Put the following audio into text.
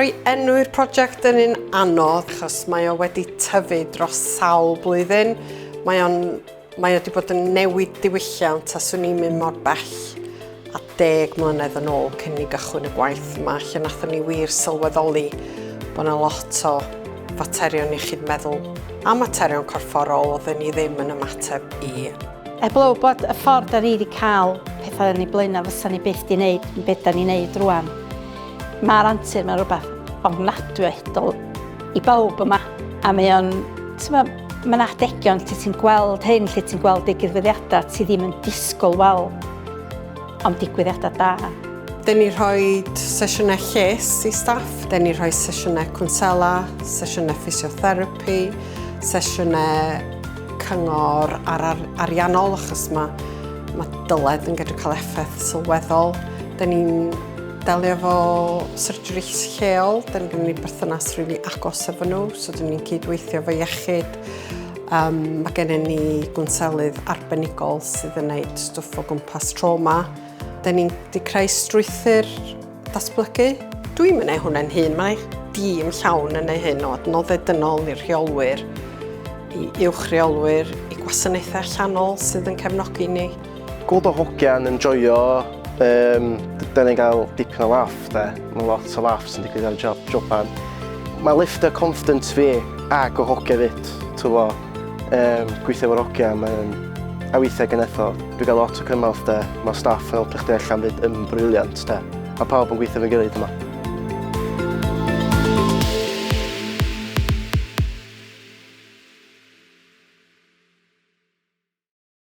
Mae rhoi enw i'r prosiect yn un anodd achos mae o wedi tyfu dros sawl blwyddyn. Mae o'n mae o wedi bod yn newid diwylliant a swn i'n mynd mor bell a 10 mlynedd yn ôl cyn ni gychwyn y gwaith yma lle nathon ni wir sylweddoli bod 'na lot o faterion iechyd meddwl a materion corfforol oedden ni ddim yn ymateb i. Heblaw bod y ffordd da ni wedi cael pethau yn ei blaenau fysa ni byth di wneud beth da ni'n neud rwan. Mae'r antur, mae'n rhywbeth ofnadwy o hudol i bawb yma. A mae o'n, ti'n mae yna adegion lle ti'n gweld hyn, lle ti'n gweld digwyddiadau ti ddim yn disgwyl weld, ond digwyddiadau da. Dyn ni rhoi sesiynau lles i staff, dyn ni rhoi sesiynau cwnsela, sesiynau ffisiotherapi, sesiynau cyngor ar ar ariannol, achos mae, mae dyled yn gallu cael effaith sylweddol. Dyn ni'n delio efo surgeries lleol, dyn ni'n ni berthynas rili really agos efo nhw, so dyn ni'n cydweithio efo iechyd. Mae gennym ni gwnselydd arbenigol sydd yn gwneud stwff o gwmpas trauma. Dyn ni'n di creu strwythur datblygu. Dwi'n mynd ei hwnna'n hun, mae dîm llawn yn ei hyn o adnoddau dynol i'r rheolwyr, i uwch reolwyr, i gwasanaethau allanol sydd yn cefnogi ni. Gweld o hogiau'n enjoyo, da ni'n cael dipyn o laff, de. Mae lot o laughs yn digwydd ar y job, joban. Mae lift o confidence fi ag o hogiau fyd, ti'n bo. Gweithio efo'r hogiau, mae'n a weithiau genetho, dwi'n cael lot o cymorth, de. Mae staff yn helpu chdi allan fyd yn brilliant, de. Mae pawb yn gweithio efo'n gilydd yma.